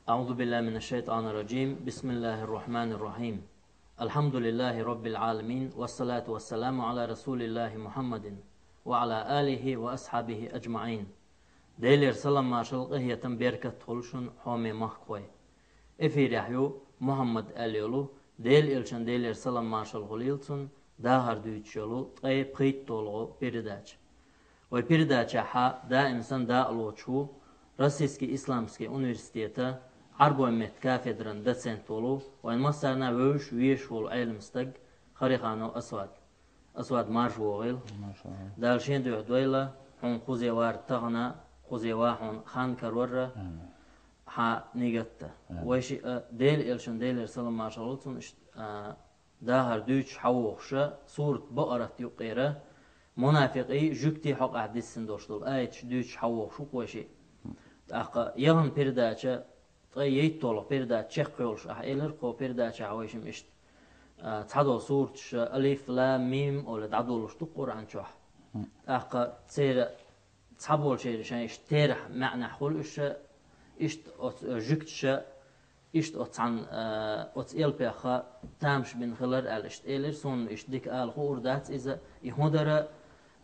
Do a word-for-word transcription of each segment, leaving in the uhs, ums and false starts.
أعوذ بالله من الشيطان الرجيم. بسم الله الرحمن الرحيم. الحمد لله رب العالمين، والصلاة والسلام على رسول الله محمد وعلى آله وأصحابه أجمعين. Делера салам-маршал, къахетам, беркат хуьлда шун, хьоме махкахой. Эфирехь ю Мухьаммад аьлла йолу, Делан элчан, Делера салам-маршал хуьлийла цунна, дахар дуьйцуш йолу ткъе пхийтталгӀа передача. Вай передачехь даим санна дакъа лоцуш ву Российский исламский университета Ӏарбойн меттан кафедран доцент волу, вайн массарна вевзаш, везаш волу Ӏелам стаг Хариханов Асвад. Асвад, марша вогӀийла. Марша вогӀийла. Дала шен дуьхьа дойла хьуна, кхуза вар тахана, кхуза вар хьуна хан карор а, хьан нигат а. Амин. Вай шиъ а Делан элчан, Делера салам-маршал хуьлда цунна, иштта, а, дахар дуьйцуш хьан вогӀуш а, сурат Бакъарат юккъера мунафикъий, жуьгтий хьокъехь диссина долуш долу аяташ дуьйцуш хьан вогӀуш ву-кх вай шиъ. ТӀаккха яхана передача ткъе йитталгӀа передача чекхйолуш ахь элира, кху передачехь вай шимма иштта, а, цхьадолу сураташ, Алиф, Лам, Мим олий, дӀадолуш ду Къуръан чохь. ТӀаккха церан цхьаболчеран шайн иштта терахь маьӀнехь хуьлу уьш, иштта оцу, э, жуьгташа, иштта оцу цхьана, э, оцу элпех тамаш бина хилар аьлла иштта элира, суна иштта дика ала хуур дац иза, и хӀун дара,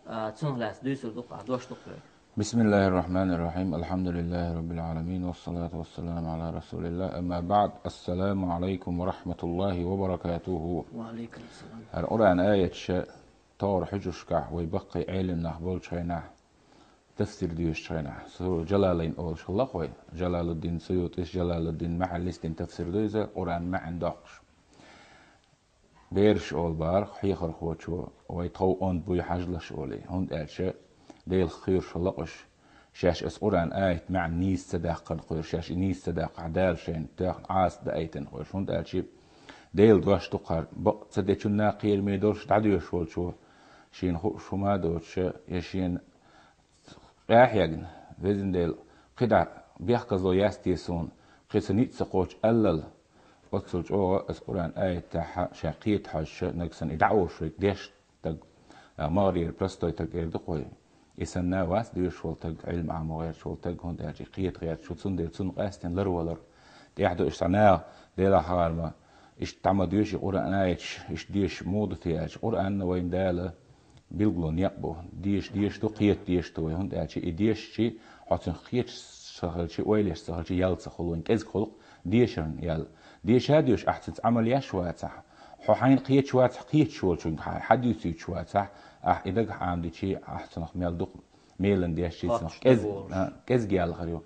э, цунах лаьцна дуьйцур ду-кх ахь, дош ду-кх хьоьга. بسم الله الرحمن الرحيم. الحمد لله رب العالمين، والصلاة والسلام على رسول الله. أما بعد، السلام عليكم ورحمة الله وبركاته. Ва алейкум салам. ХӀара Къуръан аяташ тохара хьуьжаршкахь вай баккхий Ӏелам нах болчу хенахь, тафсир доьшучу хенахь, Сура Джалалайн олуш хилла-кх вай, Джалалуддин Суютис, Джалалуддин Махьаллис дина тафсир ду иза, Къуръан маьӀна доккхуш. Бераш олу бара-кх хьехархочо, вай тхов онда буй хьажалаш олий, хӀунда аьлча Делах кхоьруш хилла-кх уьш. Шаьш аса Къуръан аят маьӀна нийса ца даккхарна кхоьру, шаьш и нийса ца даккхахь, Дала шайна тоьхна Ӏазап даийтина кхоьру, хӀунда аьлча Делан дош ду-кх хӀара, бакъ ца дечунна кхераме долуш дӀадоьшуш волчо, шена хууш хӀума а доцуша, я шена къа а хьегна, Везан Дела, кхидӀа бехказло яц те суна, кхин сан ницкъ ца кхочу аллал, оццул чӀогӀа аса Къуръан аятехь ша кхета хьожуша, нагахь санна и дӀаолуш верг деш стаг, а, магӀарера простой стаг эр ду-кх вай. И санна вац доьшуш волу стаг, Ӏилма Ӏамо гӀерташ волу стаг, хӀунда аьлча и кхета гӀерташ ву, цундела цунна къаьстина ларвалар. ТӀехь ду иштта цхьа наха, Делахь хьахар ма, иштта дӀа ма доьший Къуръан аяташ, иштта деша муха ду те аьлча, Къуръан вайна Дала билгало некъ бу. Деша дезаш ду, кхета дезаш ду вай, хӀунда аьлча и дешчи, хьо цунах кхеташ ца хилчи, ойла еш ца хилчи, ял ца хуьлу вайн, кӀезиг хуьлу-кх дешарна ял. Деша а доьшуш, ахь цуьнца Ӏамал еш вацахь, хьо хьайна кхеташ вацахь, кхеташ волчуьнга хьан хьан дуьйцуьйтуш вацахь, ахь и дагахь Ӏамадичи, ахь цунах мел дукха мелан дешчи, цунах кӀез-, а, кӀезиг ял хир ю.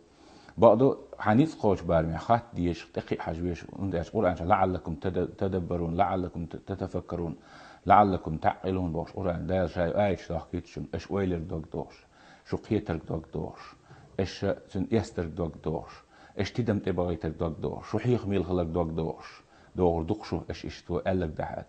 Бакъду, хьан ницкъ кхочу барамехь хатта дезаш, тӀекхиъ хьажа везаш, хӀунда аьлча Къуръан чохь «ЛаӀаллакум тада-, тадаббарун», «ЛаӀаллакум т-, татафаккарун», «ЛаӀаллакум таӀкъилун» бохуш Къуръан Дала ша аяташ дохкуьйту шуна, аша ойларг дог дохуш, шу кхетарг дог дохуш, аша цуьнан эстарг дог дохуш, аша тидам тӀебахийтарг дог дохуш, шу хьехамел хиларг дог дохуш, дохур ду-кх шу, аша иштта аьлларг дахьа.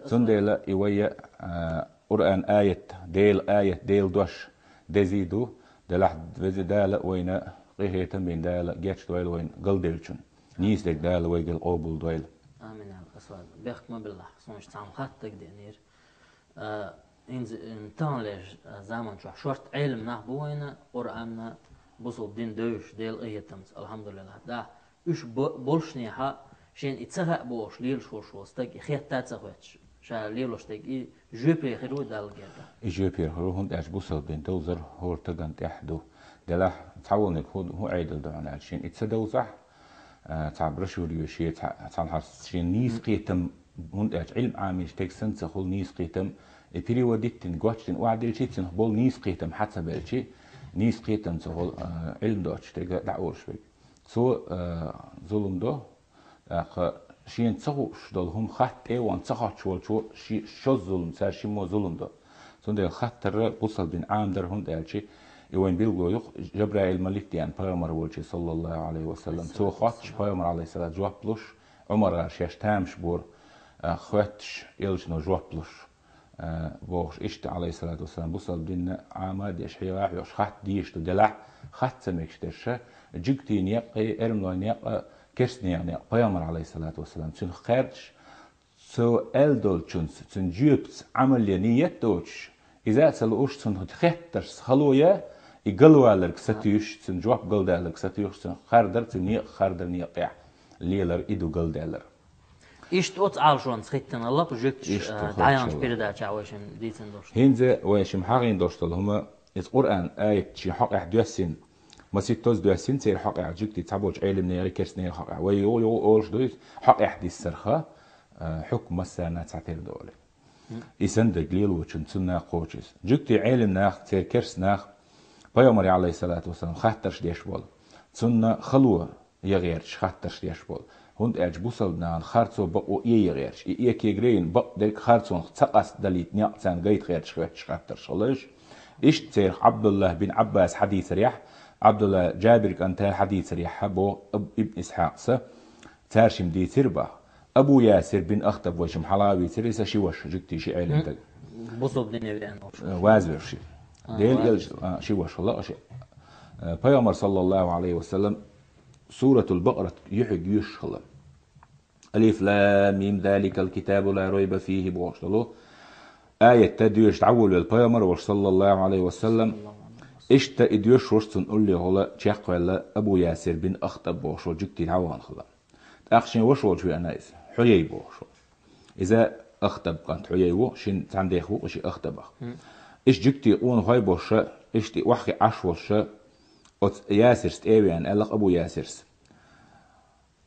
Цундела и вай, а, Къуръан аят, Делан аят, Делан дош дезий ду, делахь Веза Дала вайна къинхетам бина, Дала гечдойла вайна галделлачун. Нийса дерг Дала вайгал къобалдойла. Амин, Асвад. Бехк ма биллахь, суна иштта цхьа хаттаг деанера. А, хӀинца, м, таханлерчу, а, заман чохь шорта Ӏелам нах бу вайна, Къуръанна, бусалба дин девзаш, Делан къинхетамца, алхьамдулиллахӀ. Да, уьш бо-, болушшехь, шена и ца хаьа бохуш лелаш волуш волу стаг и хетта а ца хоьттуш, ша лелош дерг и жоьпе хир ву Далла гергахь. И жоьпе хир ву, хӀунда аьлча бусалба дин довзар хӀора стагана тӀехь ду. Делахь цхьаволниг хӀун, хӀун Ӏедал ду хьуна аьлча, шена и ца довзахь, а, цхьа брошюра йоьший, цхьа, цхьанхьара шена нийса кхетам, хӀунда аьлча Ӏилма Ӏамийча стеган санна ца хуьлу нийса кхетам, и перевод диттина, гочдина охьадилличи, цунах болу нийса кхетам хьа ца белчи, нийса кхетам ца хуьлу, а, Ӏилма доцучу стеган дӀаолуш верг. Цо, а, зулам до, тӀаккха шена ца хууш долу хӀума хатта тӀе а вахана ца хоттуш волчо ши-, шозза зулам, цара шиммо зулам до. Цундела хаттар бусалба дин Ӏамадар, хӀунда аьлча и вайна билгало ю-кх, Жабраил малик деана пайхамар волчу, саллаллахӀу Ӏалайхи ва саллам. Цо хоттуш пайхамар, Ӏалайхиссалату, жоп луш, Ӏумара шаьш тамаш бора, а, хоьттуш, элчано жоп луш. А, бохуш иштта, Ӏалайхиссалату вассалам, бусалба динна Ӏама а деш, хьеха а хьоьхуш, хатта дезаш ду делахь, хатта ца мегаш дерша, жуьгтийн некъ а, эрмалойн некъ а, керстанийн некъ а, пайхамар, Ӏалайхиссалату вассалам, цуьнах кхаьрдаш, цо аьлла долчунца, цуьнан жоьпаца Ӏамал ян ниет доцуш, иза а ца лууш, цунах хеттаршца хало ян, И галваларг сатуьйсуш, цуьнан жоп галдаларг сатуьйсуш, цуьнан хардар, цуьнан некъ хардар некъехь лелар, и ду галдаьлар. Иштта оцу Ӏалашонца хӀиттина лакха жуьгташ, Иштта а, дӀаяханчу передачехь вай шимма дийцина долуш. ХӀинца вай шимма хьахийна долуш долу хӀума, иза Къуръан аят шен хьокъехь доьссина, масийттаза доьссина церан хьокъехь, жуьгтий цхьаболчу Ӏелимнера, керстанера хьокъехь. Вай юха-юха олуш ду иза, хьокъехь диссарх, а, хьукм массарна цхьатерра ду олий. И санна дерг лелочун цунна кхочу иза. Жуьгтий Ӏелимнах, церан керстанах пайхамаре, алейхиссалату вассалам, хаттарш деш болу. Цунна хало ян гӀерташ хаттарш деш болу. ХӀунда аьлча бусалба нахана харцо, бакъо э ян гӀерташ. И э кегийрина бакъдерг харцонах ца къастадалийта некъ царна гайта гӀерташ хӀоьттуш хаттарш хилла уьш. Иштта церах Ӏабдуллахь бин Ӏаббаса хьадийцарехь, Ӏабдуллахь Джабир кӀанта хьадийцарехь боху Иб-, Ибн Исхьакъса, цара шимма дийцира боху. Абу Ясир бин Ахтаб вай шимма хьала а вийцира, иза ши ваша, жуьгтий ши Ӏелим дага. Бусалба дине веана волуш. Э, вазвеш ши. А, Дела вазвеш. Элча, а, ши ваша хилла а ши. Э, пайхамар, саллаллаху алейхи ва саллам, Суратул Бакъарат юьхьиг йоьшуш хилла. Алиф лам мим, заликал китабу ла райба фихи бохуш долу аятта доьшуш дӀаволавелла пайхамар волуш, саллаллаху алейхи ва саллам. Иштта и доьшуш волуш цунна уллехула чекхваьлла Абу Ясир бин Ахтаб бохуш волу жуьгтий дӀавахана хилла. ТӀаккха шен ваша волчу веана иза, Хьуяй бохуш ву. Иза Ахтаб кӀант Хьуяй ву, шин цхьаьна дех ву, ши Ахтабах. Иштта жуьгтий къонахой бохуша, иштта и охьахи Ӏаш волуша, оцу Ясирс тӀе а веана, аьлла Абу Ясирс.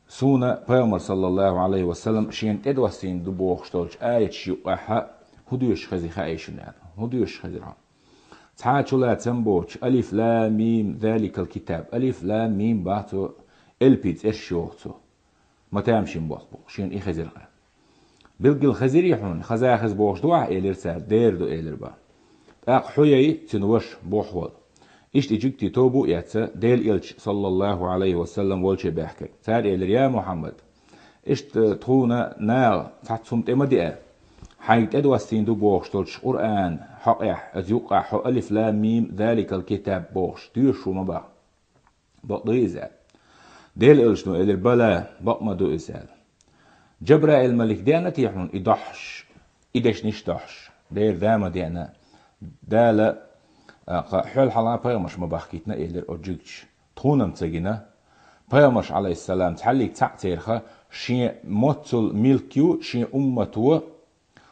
Суна пайхамар, саллаллаху алейхи ва саллам, шена тӀедоссийна ду бохуш долчу аяташ юкъахьа, хӀун доьшуш хезира хаьий шуна аьлла. ХӀун доьшуш хезира хьуна? Цхьа а чулацам боцуш, алиф лам мим, заликал китаб. Алиф лам мим бах цо, элпий цӀерш йоху цо. Ма тамашийна болх бу, шена и хезира-кх. Билггал хезирий хьуна, хаза хеза бохуш ду ахь, элира цара, дера ду, элира бах. ТӀаккха Хьуяй, цуьнан ваша, боху волу. Иштта и жуьгтий тоба а эцна, Дела элча, саллаллаху алейхи ва саллам, волче баьхкира. Цара элира: «Я Мухьаммад, иштта тхуна наха цхьацца хӀума тӀе ма деара. Хьайга тӀедоссийна ду бохуш долчу Къуръан хьокъехь, аса юккъахь хьо алиф лам мим, заликал китаб бохуш, доьшуш ву ма бах». Бакъ ду иза аьлла. Дела элчано элира: «Бала, бакъ ма ду иза», аьлла. Джабраил-малик деана те хьуна и дохьуш, и дешнаш дохьуш? Дера, да ма деана. Дала, а, кха, хьол хьалха пайхамарш ма бахкийтина, элира оцу жуьгташа. Тхуна-м ца гина. Пайхамарш, алейхиссалам, цхьаллиг цхьаъ цераха, шен моццул милк ю, шен уммато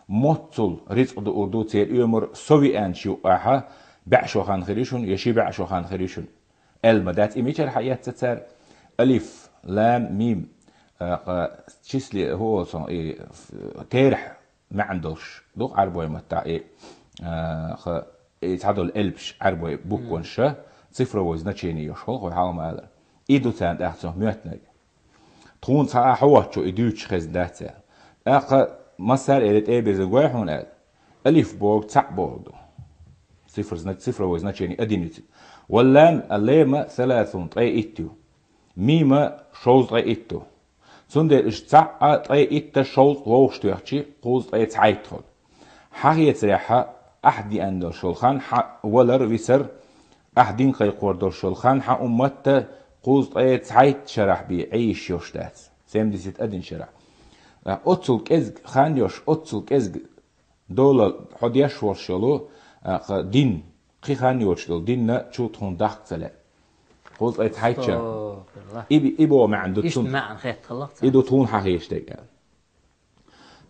моццул рицкъ дуур ду, церан оьмар со веанчу юккъахьа, бӀе шо хан хир ю шуна, я ши бӀе шо хан хир ю шуна. Аьлла ма дац, и мичара хьаэцна цара? Алиф, лам, мим, а, кха, числе, хӀу олу цунах, и, ф-, терахь маьӀна долуш ду-кх Ӏарбой маттахь и, а, кха, и цхьадолу элпаш, Ӏарбой букванаша, цифровой значение йолуш хӀокху хьалха ма аллара. И ду царна тӀаккха цунах моьттинарг. Тхуна цхьа а хьо воцчо и дуьйцуш хезна дац аьлла. ТӀаккха массара а элира тӀе а бирзина гой хьуна аьлла. Алиф бохург цхьаъ бохург ду. Цифр зна-, цифровой значение один ю цига. Валлам, а лема саласун, ткъе итт ю. Мима шовзткъе итт ю. Цундела уьш цхьаъ а ткъе итт а шовзткъа вовшахтоьхчи, кхузткъе цхьайтта хуьлу. Хьан хетарехьа, ахь деана долуш йолу хан, хьан валар, висар, ахь дин кхайкхор долуш йолу хан, хьан умматта кхузткъе цхьайтта шарахь бен Ӏийш йолуш дац. Семьдесят один шарахь. Оццул кӀезиг хан йолуш, оццул кӀезиг дола хьо деш волуш йолу, а, кха, дин, кхин хан йоцуш долу динна чу тхуна дахка ца лаьа. Кхузткъе цхьайтта шарахь. Астагфируллах. И, и боху маьӀна ду цунна. Иштта маьӀна хетта хиллакх царна. И ду тхуна хьан хеташ дерг аьлла.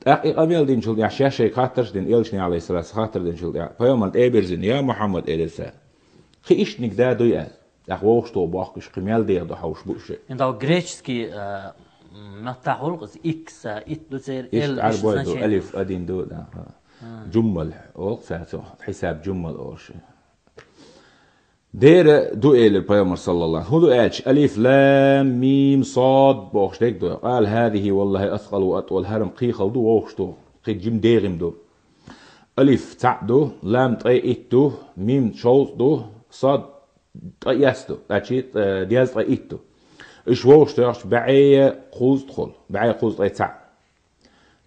ТӀаккха и къамел динчул тӀаьхьа шаьш шайга хаттарш дина, элчане, алейхиссалату, хаттар динчул тӀаьхьа. Пайхамарна тӀе а бирзина: «Я Мухьаммад, — элира цара, — кхин иштаниг да дуй?» — аьлла. ТӀаккха вовшахтоха бохкуш, кхин мел дегӀ ду хьовш бу уьш. ХӀинца греческий, а, маттахь хуьлу-кх иза, икс, а, итт ду церан, иштта Ӏарбой ду, значение. Алиф один ду, да, ха. А. Джуммал олу-кх цара цунах, хьисаб джуммал олуш. Дера ду, элира пайхамар, саллаллаху. ХӀун ду аьлча, алиф, лам, мим, сод бохуш дерг ду. Къала: «Хазихи, валлахи, аскъалу ва атвал». ХӀара-м кхийхала ду, вовшахтоха, кхин жима дегӀа-м ду. Алиф цхьаъ ду, лам ткъе итт ду, мим шовзткъа ду, сод ткъе итт ду, значит, э, дезткъе итт ду. Уьш вовшахтоьхча, бӀе кхузткъа хуьлу, бӀе кхузткъе цхьаъ.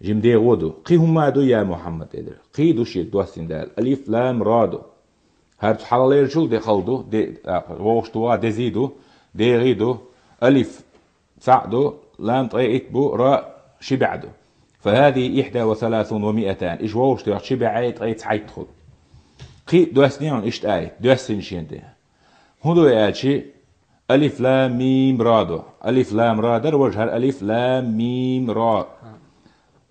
Жима дегӀо ду. Кхин хӀумма а ду, я Мухьаммад, элира. Кхин ду шега доссийна Дала. Алиф, лам, ро ду. ХӀара цу хьалхалерчул де хала ду, де, а, вовшахтоха дезий ду, дегӀий ду. Алиф цхьаъ ду, лам ткъе итт бу, ро ши бӀе ду. Фа хазихи ихьда ва саласун ва миатан. Уьш вовшахтоьхча, ши бӀе ткъе цхьайтта хуьлу. Кхин доьссиний хьуна иштта аят, доьссина шена тӀе. ХӀун ду аьлчи, алиф, лам, мим, ра ду. Алиф, лам, ра дара, важа хӀара алиф, лам, мим, ра.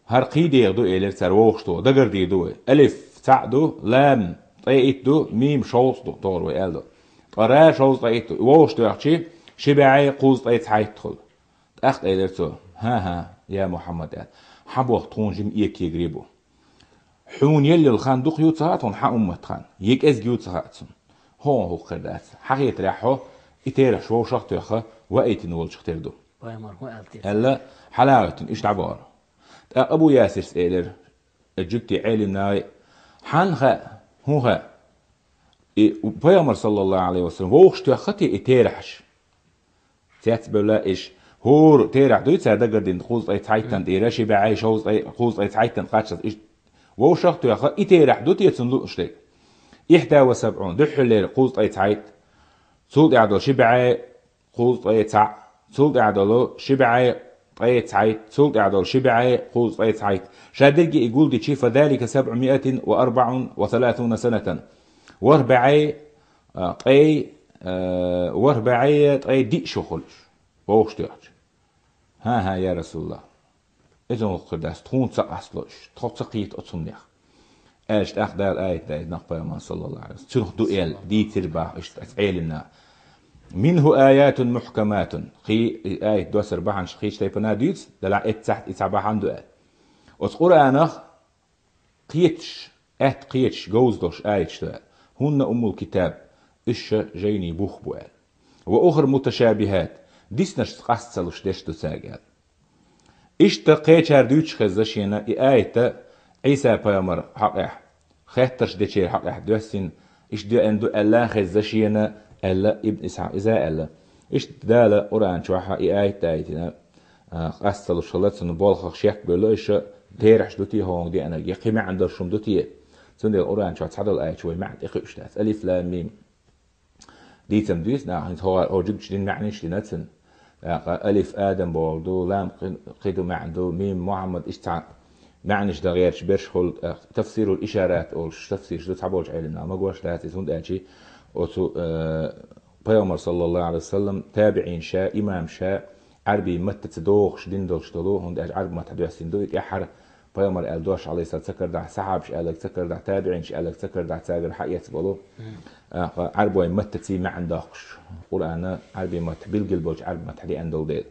ХӀара кхий дегӀ ду, элира цара, вовшахтоха, дагардийр ду вай. Алиф цхьаъ ду, лам ткъе итт ду, мим шовзткъа ду, тохара вай аьлла ду. Ткъа ра шовзткъе итт ду. Вовшахтоьхчи, ши бӀаьи кхузткъе цхьайтта хул. ТӀаккха элира цо: «ХӀан-хӀа, я Мухьаммад, — аьлла, — хьан боху тхуна жима экигарий бу? Хьуна елла йолу хан дукха ю ца хаьа тхуна, хьан уммат хан? Я кӀезиг ю ца хаьа цунна? ХӀун хӀокху хир дац? Хьан хетарехь хьо, и терахьаш вовшах а тоьхна, ваийтина волчух тера ду?» Пайхамар хӀун аьлла те? Аьлла, хьалагӀиттина, иштта дӀабахара. ТӀаккха Абу Ясирс элира, и жуьгти Ӏелим нагӀи: «Хьанна хаьа? ХӀун хаьа? И Пайхамар, саллаллаху Ӏалайхи ва саллам, вовшахтоьхна те и терахьаш?» Цецбевлла иш. ХӀора терахь дуй цара дагардина кхузткъе цхьайттана тӀера, ши бӀаьи шовзткъе, кхузткъе цхьайттана кхаччалц. Иш вовшах а тоьхна, и терахь ду те цунна лууш дерг? Ихьда ва сабӀун, дуьххьарлера кхузткъе цхьайтта, цул тӀаьхьа долу ши бӀаьи кхузткъе цхьаъ, цул тӀаьхьа долу ши бӀаьи ткъе цхьайтта, цул тӀаьхьа долу ши бӀаьи кхузткъе цхьайтта. Ша дерриге и гулдичи, фа залика сабӀу миатин ва арбаӀун ва саласуна санатан. ВорхӀ бӀаьи, а, ткъе, а, ворхӀ бӀаьи ткъе диъ шо хуьлуш, вовшахтоьхча. ХӀан-хӀа, я Расулаллах, иза хӀун хир дац, тхуна ца къастало уьш, тхо ца кхета оцу хӀуманех. Аьлча тӀаккха Дала аят даийтина пайхамарна, саллаллаху Ӏалайхи ва саллам. Цунах ду аьлла, дийцира боху иштта Ӏелимна. Минху аятун мухькаматун. Кхин и аят доссар бахьанаш кхечу тайпана дуьйцу, делахь эццахь и цхьа бахьана ду аьлла. Оцу Къуръанах кхеташ, аьтта кхеташ, говза долуш аяташ ду аьлла. Хунна уммул китаб, уьш ша жайнийн бух бу аьлла. Ва ухар муташабихат, диснаршца къаста ца луш дерш ду цаьрга аьлла. Иштта кхечара дуьйцуш хезна шена и аят Ӏийса пайхамар хьокъехь, хеттарш дечеран хьокъехь доьссина, иштта деана ду аьлла хезна шена, аьлла Ибн Исхьакъ. Иза аьлла: иштта Дала Къуръан чохь и аят даийтина, а, къаста ца луш хилла, цунна болхах шек бевлла, иштта терахьаш ду те хӀокхунга деанарг, я кхин маьӀна долуш хӀума ду те? Цундела Къуръан чохь цхьадолу аяташ вай маьӀна тӀекхуьуш дац. Алиф, лам, мим. Дийцам дуьйцу нах, хӀинца хӀора хӀокху жуьгташа дина маьӀнаш дина цуьнан. ТӀаккха алиф Адам бохург ду, лам кхин, кхин ду маьӀна ду, мим Мухьаммад, иштта цхьа маьӀнаш дан гӀерташ берш хуьлу, тӀаккха тафсирул ишарат олуш тафсираш ду, цхьаболчу Ӏелимнаха магош дац иза, хӀунда аьлча оцу, э, пайхамар, саллаллаху Ӏалайхи ва саллам, табиӀин ша, имам ша, Ӏарбийн маттаца догӀуш дина долуш долу, хӀунда аьлча Ӏарбийн маттахь доьссина ду и тӀаьххьара, пайхамар аьлла дош, Ӏалайхиссалам, ца карадахь, сахьабаш аьлларг ца карадахь, табиӀинаш аьлларг ца карадахь, цаьргара хьаэцна болу. ТӀаккха Ӏарбойн маттаций маьӀна доккхуш, Къуръана Ӏарбийн маттахь билггал болчу Ӏарбийн маттахь деана долу дела.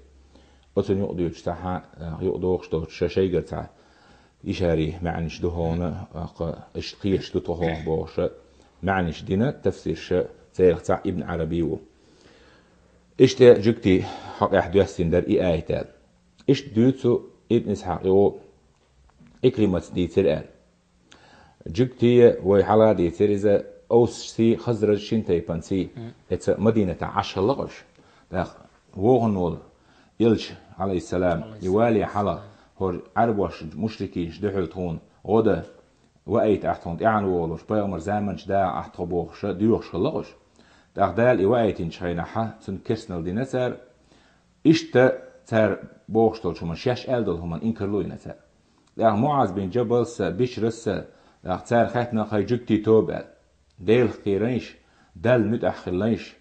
Оцунна юкъа дуьйцуш цхьа, юкъа догӀуш доцуш ша шайгара цхьа ишарий маьӀнаш ду хьуна, тӀаккха иштта кхеташ ду тхо хьуна бохуш, маьӀнаш дина тафсирша, царах цхьаъ Ибн Ӏараби ву. Иштта жуьгтийн хьокъехь доьссина дара и аят аьлла. Иштта дуьйцу Ибн Исхьакъ, и ву Икримаца дийцира аьлла. Жуьгтий вай хьала а дийцира иза, Овсашций, Хазражций, шина тайпанций, эца Мадинатахь Ӏаш хилла уьш. ТӀаккха вогӀун волу Элча, Ӏалайхиссалам, и вале хьала, хӀора Ӏарбош, мушрикинаш дуьхьал тхуна гӀо дан, ваийта ахь тхуна тӀаьхьана вогӀуш, пайхамар заманчу дагӀа ахь тхо бохуш, доьхуш хилла уьш. ТӀаккха Дала и ваийтинчу хенахь, цунна керстанал дина цара, иштта цара бохуш долчу хӀуманна, шаьш аьлла долу хӀуманна инкарло йина цара. ТӀаккха МуӀаз бин Джабалс а, Бишрас а, тӀаккха цара хаьттина кхайн жуьгтийн тоба аьлла. Делах кхерайша, Далла муьтӀахь хилайша.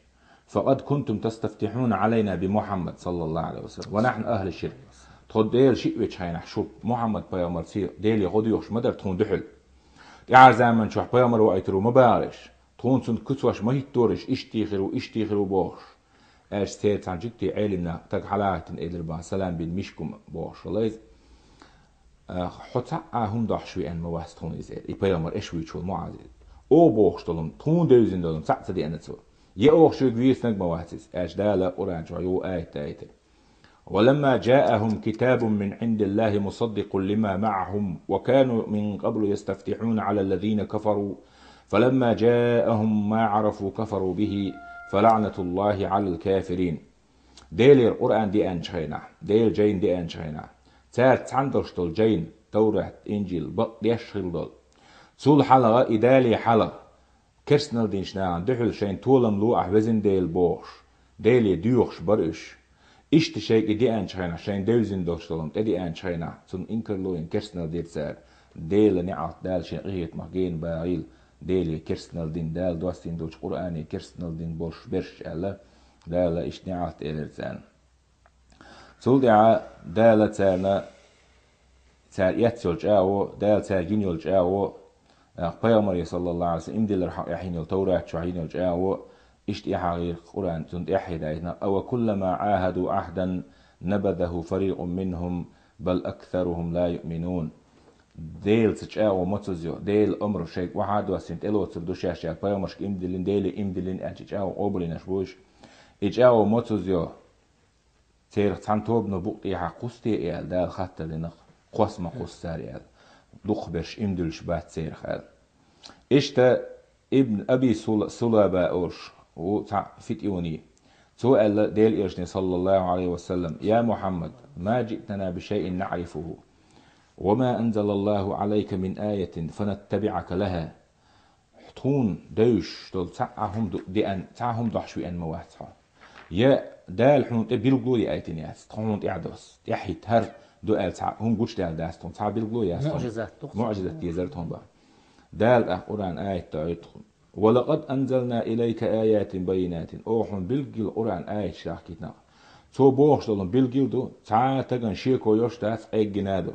Факъад кунтум тастафтихьуна Ӏалайна би Мухьаммад, саллаллаху Ӏалайхи ва саллам, ва нахьну ахьлу ширк. Тхо Дела шиъ вечу хенахь шу Мухьаммад пайхамарций Деле гӀо доьхуш ма дара тхуна дуьхьал. ТӀаьхьара заман чохь пайхамар ваийтур ву ма бахараш. Тхуна цунна куьцаш ма хӀиттора, иштта хир ву, иштта хир ву бохуш. Аьлча церан цхьана жуьгтийн Ӏелимнах стаг хьалагӀиттина элира бан, Салам бин Мишкам бохуш хилла иза. Хьо цхьа а хӀума дохьуш веана ма вац тхуна иза, и пайхамар эш вуьйцуш волу МуӀаз иза. Оха бохуш долу, тхуна девзина долу цхьаъ ца деана цо. Я оха шуьга вийцинарг ма вац иза, аьлча Дала Къуръан чохь юха аят даийтира. ولما جاءهم كتاب من عند الله مصدق لما معهم وكانوا من قبل يستفتحون على الذين كفروا فلما جاءهم ما عرفوا كفروا به فلعنة الله على الكافرين. Делера Къуръан деанчу хенахь, Делан жайна деанчу хенахь, цаьрца цхьаьна долуш долу жайна, Таврат, Инжил, бакъдеш хилла долу, цул хьалха и Дале хьалха керстанал динчу нахана дуьхьал шайна толам ло ахь, везан Дела, бохуш, Деле доьхуш бара уьш. Иштта шайга и деанчу хенахь, шайна девзина долуш долу хӀума тӀедеанчу хенахь, цунна инкарло йина керстанал дира цара. Делан неӀалт, Дала шен къинхетамах гена багӀийла, Деле керстанал дин, Дала доссийна долчу Къуръане керстанал дин болуш берш аьлла, Дала иштта неӀалт элира царна. Цул тӀаьхьа Дала царна, цара эцна йолу чӀагӀо, Дала цара гина йолу чӀагӀо, а, пайхамаре, саллаллаху Ӏалайхи ва саллам, имдиллар хьакъ яхьийна йолу Таврат чохь йина йолу чӀагӀо, иштта тӀаьхьагӀийра Къуръан, цунна тӀаьхьа даийтина: «Ава куллама Ӏахаду Ӏахдан набадаху фарикъун минхум, бал аксарухум ла юъминун». Делаца чӀагӀо мацаза йо, Делан омра шайга охьа а доссийна тӀелоцур ду шаьш аьлла, пайхамаршка имдиллина, Деле имдиллина аьлча, чӀагӀо къобалйинарш бу уьш. И чӀагӀо мацаза йо, церах цхьана тобано букъ тӀехьа кхуссу те аьлла, Дала хаттар дина, кхосса ма кхуссу цара аьлла. Дукхахберш имдуьллуш бац церах аьлла. Иштта Ибн Аби Сула-, Сулаба олуш ву цхьаъ фитӀуни. Цо аьлла Делан Элчане, саллаллаху Ӏалайхи ва саллам: «Я Мухьаммад, ма жиътана би шайъин наӀрифуху, ва ма анзалаллаху Ӏалайка мин аятин фанаттабиӀака лаха». Тхуна девзаш долу цхьа а хӀума ду-, деана, цхьа а хӀума дохьуш веана ма вац хьо. Я Дала хьуна тӀе билгало яийтина яц, тхо хьуна тӀаьхьадосу, тӀаьхьахӀитта хӀара ду аьлла цхьа хӀума гучудаьлла дац тхуна, цхьа билгало яц тхуна. МуӀжизат ду-кх. МуӀжизат дезара тхуна боху. Дала тӀаккха Къуръан аят доуьйту тхуна: «Ва лакъад анзална илайка аятин баййинатин». Оха хьуна билггал Къуръан аяташ дахкийтина. Цо бохуш долу билггал ду, цхьа а стагана шеко йолуш дац, къеггина а ду.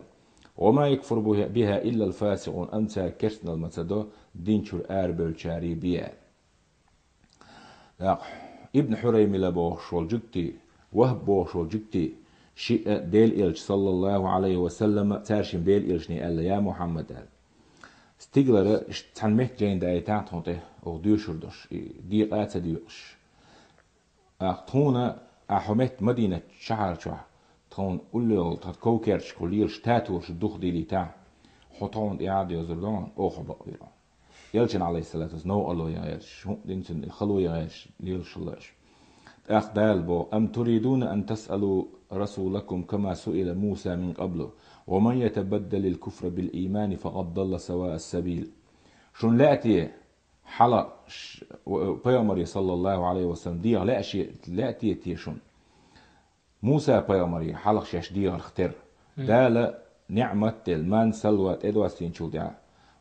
«Ва ма якфуру биха, биха иллал фасикъун», амма цаьрга керстанал ма ца до, дин чуьра арабевллачарий бен. ТӀаккха Ибн Хьураймила бохуш волу жуьгти, Вахб бохуш волу жуьгти, шиъ а Делан Элча, саллаллаху Ӏалайхи ва саллама, цара шимма Делан Элчане аьлла: «Я Мухьаммад», аьлла. Стигалара ш-, цхьана метта жайна даийтахьа тхуна тӀе, оха доьшур долуш, и декъа а ца доькъуш. ТӀаккха тхуна, ахьа хьо метта Мадинат шахьар чохь, тхуна уллехула тхан ков-керташкахула лелаш татолаш духадийлийтахьа, хьо тхуна тӀехьа а доьзур ду хьуна, оха хьо бакъвийр хьуна. Элчан, Ӏалайхиссалату вассалам, новкъарло ян гӀерташ, хӀуъа дина цуьнан хало ян гӀерташ лелаш хилла аша. ТӀаккха Дала боху: «Ам туридуна ан тасъалу расулакум кама суила Муса мин къаблу, ва ман ятабаддалил куфра бил иймани факъад далла саваа ас-сабил». Шуна лаьа те, хьала ш-, в-, пайхамаре, саллаллаху Ӏалайхи ва саллам, дегӀан лаьа ше-, лаьа те те шуна? Муса-пайхамаре хьалха шаьш дегӀарх терра. Дала неӀмат а делла, ман-салва тӀедоссийначул тӀаьхьа,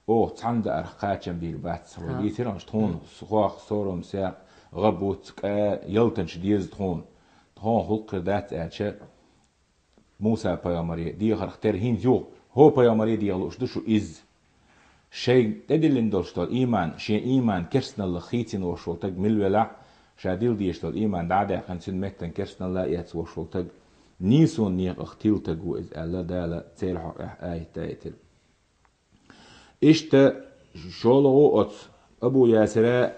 оха цхьана даарх кхачам бийр бац, вай дийцира аша тхуна, схох, сорам, сагӀа, гӀа, буц, кӀа, ялтанаш деза тхуна. Тхуна хӀуллакх хир дац аьлча, Муса-пайхамаре дегӀарх терра хӀинца юха, хӀо пайхамаре дегӀа лууш ду шу изза. Шайн тӀедиллина долуш долу ийман, шен ийман керстаналлах хийцина волуш волу таг мила велахь, ша дилла дезаш долу ийман дӀа а даьккхина, цуьнан меттана керстаналла а эцна волуш волу таг, нийсонан некъах тилла таг ву иза аьлла, Дала церан хьокъехь аят даийтира. Иштта шолгӀа оцу Абу Ясира,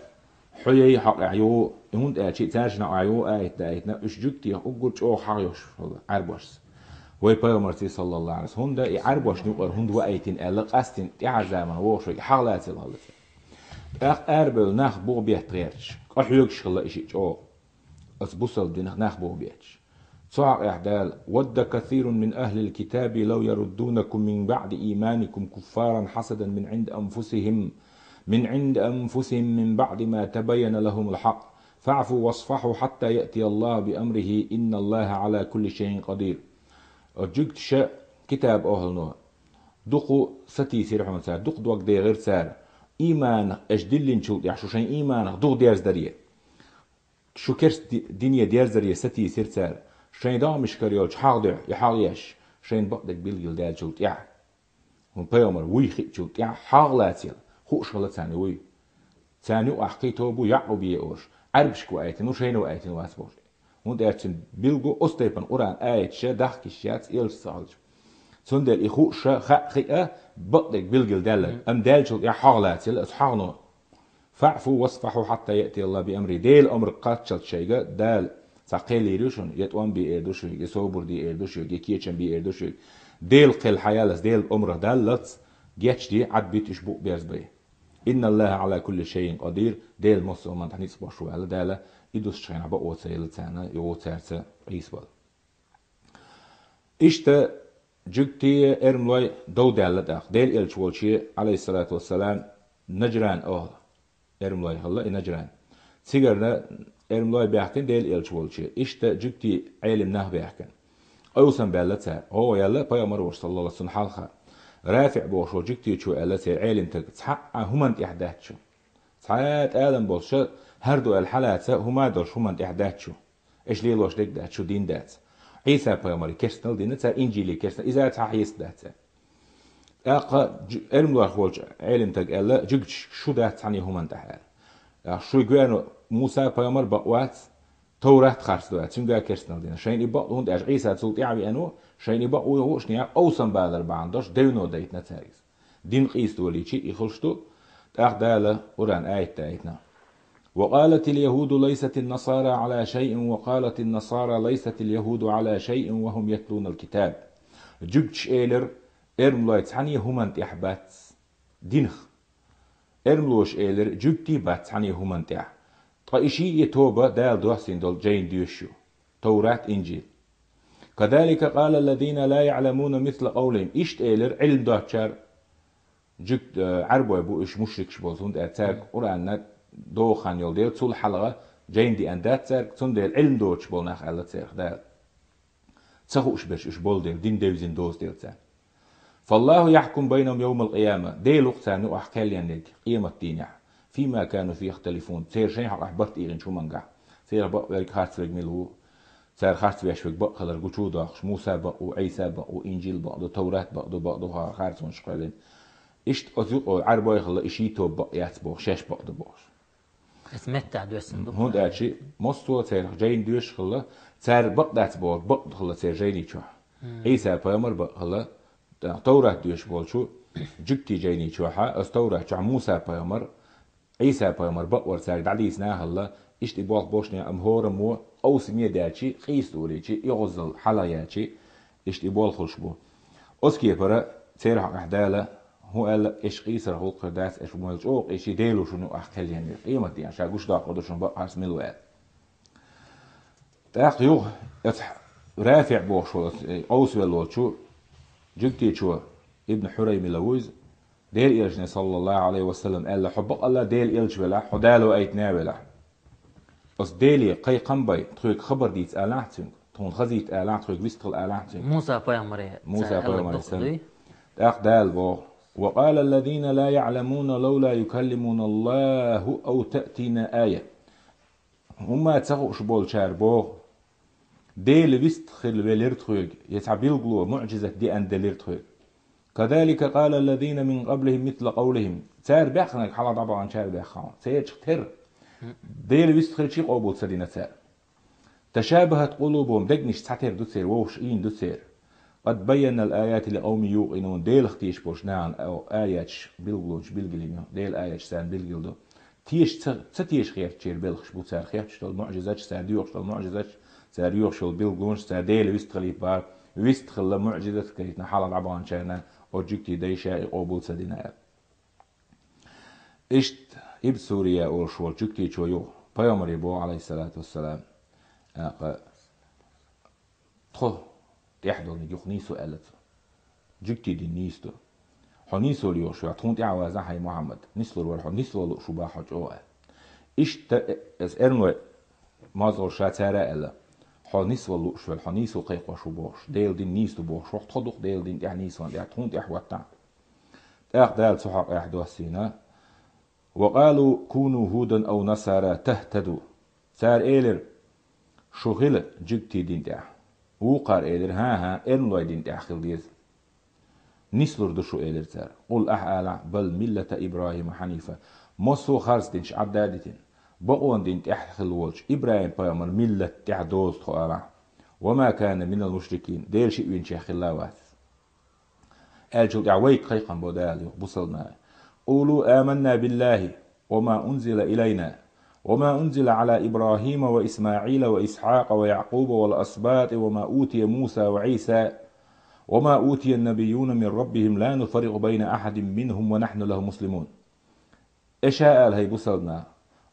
Хьуяйи хьокъехь ю, хӀунда аьлча цаьршинна хьокъехь ю аят даийтина, уьш жуьгтех уггар чӀогӀа хьагӀ йолуш волу Ӏаьрбошца. Вай пайхамарций, саллаллаху Ӏалайхи ва саллам, хӀунда и Ӏаьрбош юкъара хӀунда ваийтина аьлла, къаьстина тӀаьхьа заманахь вогӀуш вайга хьагӀ лацийла хилла цара. ТӀаккха арабевлла нах бух бетта гӀерташ, къахьоьгуш хилла и шиъ чӀогӀа. Оцу бусалба динах нах бух бетташ. Цу хьокъехь Дала: «Вадда касирун мин ахлил китаби лав яруддунакум мин баъди ийманикум куффаран хьасадан мин гӀинди анфусихим, мин гӀинди анфусихим мин баъди ма табайяна лахумул хьакъ. Фаъфу васфахьу хьатта яътияллаху би амрихи, инналлаха Ӏала кулли шайин къадир». Оцу жуьгташа китабан охӀлано дукха сатийсира хьуна цара, дукха дог дехира цара, ийманах аша диллинчул тӀаьхьа шу шайн ийманах духу дерзадаре. Шу керста ди-, дине дерзаре сатийсира цара, шайн догӀмашкара йолчу хьагӀ дуьхьа и хьагӀ еш, шайна бакъдерг билгалдаьллачул тӀаьхьа. ХӀунда пайхамар вуй хиъчул тӀаьхьа хьагӀ лацийла, хууш хилла царна и вуй. Царна юкъахь кхин тоба бу Яъкъубе олуш, Ӏаьрбашка ваийтина ву, шайна ваийтина вац бохуш. ХӀунда аьлча цуьнан билгало оцу тайпана Къуръан аяташ дахкаш яц, элча ца хилча. Цундела и хууш а, хаа а хиъна, бакъдерг билгалдаьлла. Амма даьллачул тӀаьхьа хьагӀ лацийла, оцу хьагӀно. «Фаъфу васфахьу хьатта яътияллаху би амрихи». Делан омрах кхаччалц шайга Дала цхьа кхел йийр ю шуна, я тӀом бе эр ду шуьга, я собар де эр ду шуьга, я кечам бе эр ду шуьга. Делан кхел хьаяллалц, Делан омрах даллалц, гечде, Ӏадбита уьш букъ берзабай. «Инналлаха Ӏала кулли шайин къадир», Дела массо а хӀуманна тӀехь ницкъ болуш ву аьлла Дала, и дуссучу хенахь бакъо ца елла царна, юха цаьрца къийса бала. Иштта жуьгтий, эрмалой дов даьлла тӀаккха. Делан элча волчу, Ӏалайхиссалату вассалам, Наджран охьла. Эрмалой хилла и Наджран. Цигарна эрмалой баьхкина Делан элча волчу. Иштта жуьгтий, Ӏелим нах баьхкина. Къовсам баьлла цара. ГӀо яьлла пайхамар волчу, саллаллаху Ӏалайхи ва саллам, хьалха. РафиӀ бохуш волчу жуьгтичо аьлла церан Ӏелимстага: «Цхьа а хӀуманна тӀехь дац шу. Цхьа а тӀадам болуш, хӀара ду аьлла хьалаца хӀума а долуш хӀуманна тӀехь дац шу. Аша лелош дерг дац, шу дин дац». Ӏийса-пайхамаре керстанал дина цара, Инжиле керстанал, иза цхьа хьеста дац цара. ТӀаккха жу-, эрмалойх волчу Ӏелимстага аьлла: «Жуьгташ, шу дац цхьаьна хӀуманна тӀехь», – аьлла. ТӀаккха: «Шуьга веана Муса-пайхамар бакъ вац, Товрат харц ду», – аьлла, цуьнга керстанал дина. Шайна и бакъ ду, хӀунда аьлча Ӏийса цул тӀаьхьа веана ву, шайна и бакъ ву, ву, шайна къовсам балар бахьана долуш, девно дайтина цаьрга иза. Дин къийса долийча, и хуьлуш ду, тӀаккха Дала Къуръан аят даийтина: «وقالت اليهود ليست النصارى على شيء وقالت النصارى ليست اليهود على شيء وهم يتلون الكتاب». Жуьгташа элира, эрмалой цхьаьна хӀуманна тӀехь бац динах. Эрмалоша элира, жуьгтий бац цхьаьна хӀуманна тӀехь. Ткъа и шиъ а тоба Дала доссийна долу жайна доьшуш ю, Товрат, Инжил. «كذلك قال الذين لا يعلمون مثل قولهم». Иштта элира Ӏилма доцучара, жуьгт-, э, Ӏарбой бу уьш, мушрикаш болу, хӀунда аьлча цаьрга Къуръанна догӀу хан йолу дела, цул хьалха жайна деана дац цаьрга, цундела Ӏилма доцуш болу нах аьлла церах Дала. Ца хууш берш уьш болу дела, дин девзина доцу дела царна. «فالله يحكم بينهم يوم القيامة». Дела ву-кх царна юкъахь кхел еннарг къематдийнехь. «فيما كانوا فيه يختلفون». Церан шайн хьокъехь барт ийгӀинчу хӀумангахь. Церах бакъ верг, харц верг мила ву? Цара харц веш верг бакъ хилар гучу а доккхуш, Муса бакъ ву, Ӏийса бакъ ву, Инжил бакъ ду, Товрат бакъ ду, бакъ ду хӀара харцонаш кхоьллина. Иштта оцу юкъа Ӏарбой хилла, и шийтта бакъ яц бохуш, шаьш бакъ ду бохуш. Иза меттахь доьссина ду. ХӀунда аьлча массо а церах жайна доьшуш хилла, цара бакъ дац бохург бакъ хилла церан жайни чохь. Мм. Ӏийса-пайхамар бакъ хилла, тӀаккха Товрат доьшуш болчу жуьгтийн жайни чохьа, оцу Товрат чохь Муса-пайхамар, Ӏийса-пайхамар бакъ вар цаьрга дӀадийцина а хилла, иштта и болх бошне, амма хӀораммо къовсаме а даьлчи, къийса долийчи, и гӀозал хьалаяьлчи, иштта и болх хуьлуш бу. Оцу кепара церан хьокъехь Дала хӀун аьлла: «Аша къийсар гӀуллакх хир дац, аша мел чӀогӀа къийсий, Дела ву шуна юкъахь кхел еннарг, къематдийнахь ша гучудоккхур ду шуна бакъ харц мила ву», – аьлла. ТӀаккха юха оцу РафиӀ бохуш волу, оцу, э, къовсавелла волчу жуьгтичо, Ибн Хьураймила ву иза, Делан Элчане, саллаллаху Ӏалайхи ва саллам, аьлла: «Хьо бакъалла Делан Элча велахь, хьо Дала ваийтина велахь. Оцу Деле кхайкхам бай, тхоьга хабар дийца алахь цуьнга, тхуна хазийта алахь, тхоьга вистхила алахь цуьнга». Муса-пайхамаре, Муса-пайхамаре, цара аьлла ду. ТӀаккха Дала боху: «وقال الذين لا يعلمون لولا يكلمنا الله أو تأتينا آية». ХӀумма ца хууш болчара боху: «Дела вистхила велира тхоьга, я цхьа билгало, муӀжизат деана делира тхоьга». «كذلك قال الذين من قبلهم مثل قولهم». Цара баьхнарг хьалха дӀабаханчара баьхна. Церчах тера. Дела вистхилчи къобал ца дина цара. «تشابهت قلوبهم», дегнаш цхьатера ду церан, вовшах ийна ду церан. «قد بينا الآيات لقوم يوقنون». Делах тешаш болчу нахана аяташ, билгалонаш билгалйина ю. Делан аяташ царна билгал ду. Теша ца, ца теша хеттачеран белхаш бу цара хетташ долу муӀжизаташ, цара доьхуш долу муӀжизаташ, цара йоьхуш йолу билгалонаш, цара Дела вистхилийта бара, вистхилла муӀжизат кхийтина хьалха дӀабаханчарна, оцу жуьгтийн дайша и къобал ца дина аьлла. Иштта Ибн Сурия олуш волчу жуьгтичо юха пайхамаре боху, Ӏалайхиссалату вассалам, тхо тӀехь долниг юха нийсо аьлла цо. Жуьгтийн дин нийса ду. Хьо нийсо лоьхуш ваьлла, тхуна тӀаьхьа вазахь, хӀай Мухьаммад, нислур вара хьо, нисло лууш ву бах хьо чӀогӀа аьлла. Иштта эс эрмалой мозгӀалша цара аьлла: «Хьо нисло лууш ваьлла, хьо нийсо кхайкхош ву», – бохуш, Делан дин нийса ду бохуш, хӀокху тхо ду-кх Делан дин тӀехь нийсонан тӀехь, тхуна тӀехь хӀоттахь. ТӀаккха Дала цу хьокъехь доссийна: «وقالوا كونوا هودا أو نصارى تهتدوا». Цара элира: «Шу хила жуьгтийн дин тӀехь». Вукхара элира: «ХӀан-хӀа, эрмалой дин тӀехь хила деза. Нислур ду шу», – элира цара. «قل», ахьа алахь: «بل ملة إبراهيم حنيفا». Массо а харц динаш Ӏадда а дитина, бакъонан дин тӀехь хилла волчу ИбрахӀим-пайхамар миллат тӀехь доза тхо алахь. «وما كان من المشركين». Дела шиъ винчех хилла а вац. Аьллачул тӀаьхьа вайга кхайкхам бо Дала юха, бусалба нахе: «قولوا آمنا بالله وما أنزل إلينا وما أنزل على إبراهيم وإسماعيل وإسحاق ويعقوب والأسباط وما أوتي موسى وعيسى وما أوتي النبيون من ربهم لا نفرق بين أحد منهم ونحن له مسلمون». Аша ала, хӀай бусалба нах: